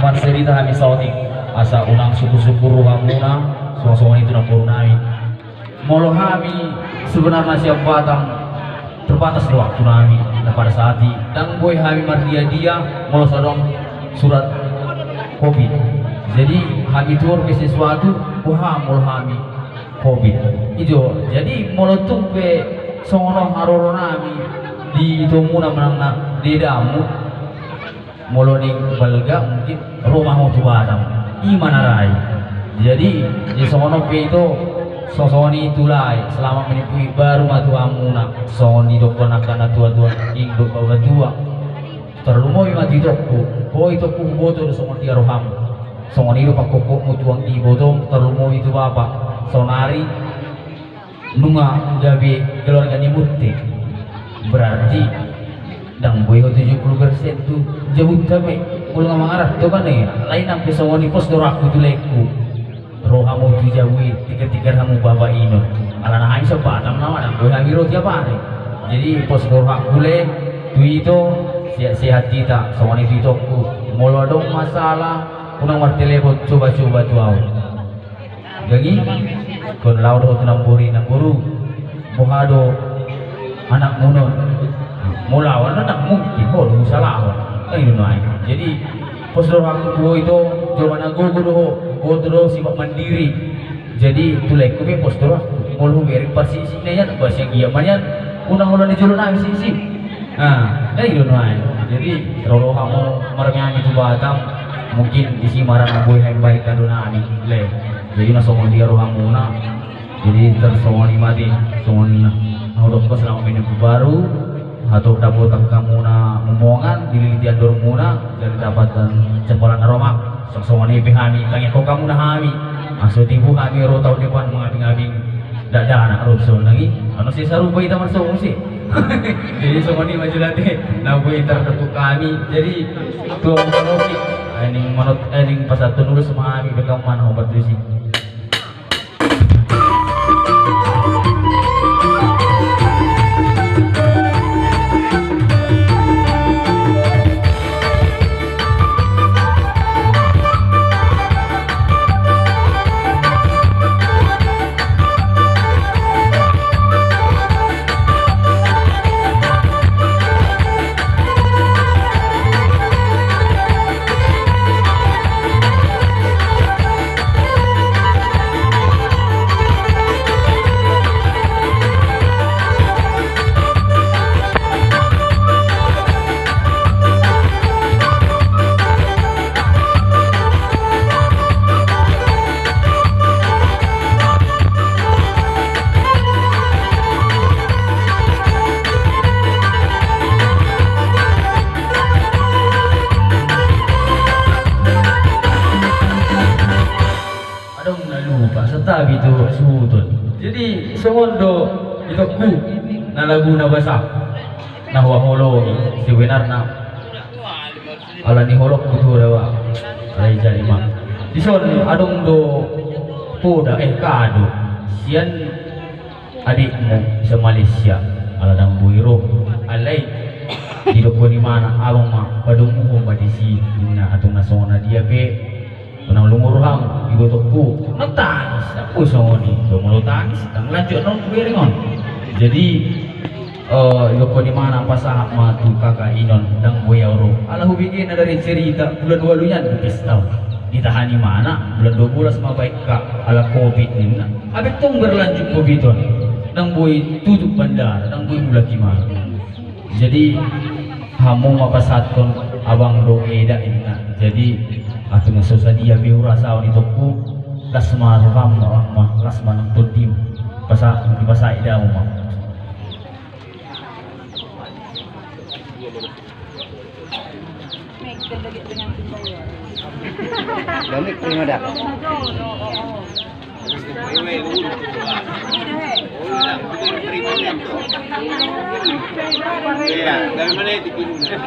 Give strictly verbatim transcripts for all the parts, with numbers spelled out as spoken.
Marcerita hami saotik, asa unang sungkun-sungkun rohamuna, songon-songon i tu namboru nami. Molo hami sebenarna sian Batam terbatas do waktu nami na pada saat i, ndang boi hami mardia-dia molo so adong surat covid. Jadi hami tuor pe sesuatu, boha molo hami covid. Ijo, jadi molo tung pe songon on haroro nami di itomuna manang na di edamu, molo naeng balga mungkin ro ma ho tu Batam. I ma na ra i. Jadi, jadi songon on pe ito, songon i tu lae, selamat menempuh hidup baru ma tu hamuna. Songon i dohonon angka na tua-tua, anggi dohot baoa tua. Tarlumobi ma tu itongku, ho itongku huboto do songon dia roham. Songon i do pangkophopmu tu anggi ibotom, tarlumobi tu bapa. Saonari nunga gabe keluarga ni Munthe. Berarti ndang boi ho tujuh puluh persen tu jabunta pe. Molo nga mangaranto kan i, alai nang pe songon i pos do rohangku tu laengku. Ro hamu tu jabu i, tikar-tikar hamu bapa inon. Alana hami so Batam nama, ndang boi hami ro tiap ari. Jadi pos do rohangku lae tu ito, sehat-sehat hita, songon i tu itongku. Molo adong masalah, unang martelepon coba-coba tu au. Jadi ingkon laho do ho tu namboru i, namboru, boha do anakmuna on? Molo au annon ndang mungkin, ho do husalahon. Kan i do nuaeng. Jadi pos do rohangku tu ho ito, jolma na gogo do ho, huboto do ho sifat mandiri. Jadi tu laengku pe pos do rohangku, molo hubereng parsisik na ian, ba sian gia ma nian, unang holan di jolo nami sisik. Nah, kan i do nuaeng. Jadi ro do hamu marmeam i tu Batam, mungkin disi ma ra na boi hami baen kado nami, lae. Jadi na songon dia rohamuna. Jadi tarsongon i ma ate, songon na hudokkon, selamat menempuh baru. Hatop dapotan hamuna momongan, dililiti andormuna, jala dapatan campalan na romak. Songon i pe hami, tangiangkon hamuna hami. Asa tibu hami ro taon depan mangabing-abing dakdanak ro songon nangkin. Annon sai sarupa hita marsogot muse. Jadi songon i ma jolo ate na boi tardapotan hami. Jadi tu hamu na lobi, aning manot, aning pasahathon ulos ma hami, bahen hamu ma na hombar tusi. Adong na lupa, santabi tu suhuton. Jadi songon do itongku, na lagu na basa na huhaholongi sebenarna. Ala ni holongku tu da, alai jadi ma. Dison adong do poda, eh, kado sian adikmu sian Malaysia. Ala ndang boi ro, alai didokkon imana, abang ma padomuhon ma disi, ninna. Antong na songon na dia pe, unang lungun roham, ibotongku. Unang tangis, ndang boi songon i. Molo tangis, ndang lanjut annon hubereng on. Jadi, eh, didokkon imana, pasahat ma tu kakak inon, ndang boi au ro. Ala hubege na dari cerita, bulan ualu nian do pesta on. Ditahan imana, bulan dua belas ma baen ka, ala covid ninna. Hape tong berlanjut covid on. Ndang boi tutup bandara, ndang boi mulak imana. Jadi hamu ma pasahathon abang dohot eda, ninna. Jadi antong so sadia pe hurasaon itongku, las ma roham, las ma nang tondim. Pasa, dipasahat edamu ma. Damik, terima dah. Iya, dari mana itu? Iya.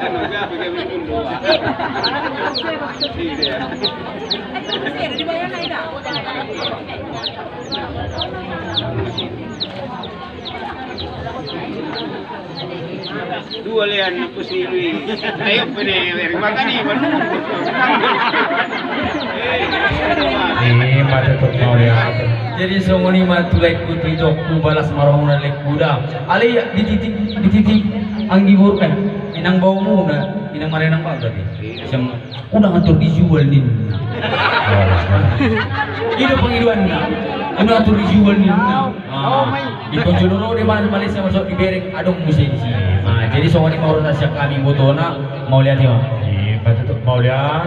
Dua lean na pos ni lui. Ayo pene wer mata ni baru. Eh, mata tu kau lihat. Jadi songon i ma tu laengku tu itokku balas marhona laengku da. Alai dititip dititip anggi boru eh inang baomuna inang marenang bangga di. Siang. Unang atur dijual ninna. Ido pangidoanna. Unang atur dijual ninna. Ingkon jolo ro de ma Malaysia masuk dibereng adong muse disi. Jadi songon i ma urusan sian hami botona. Mauliate ma. Mauliate.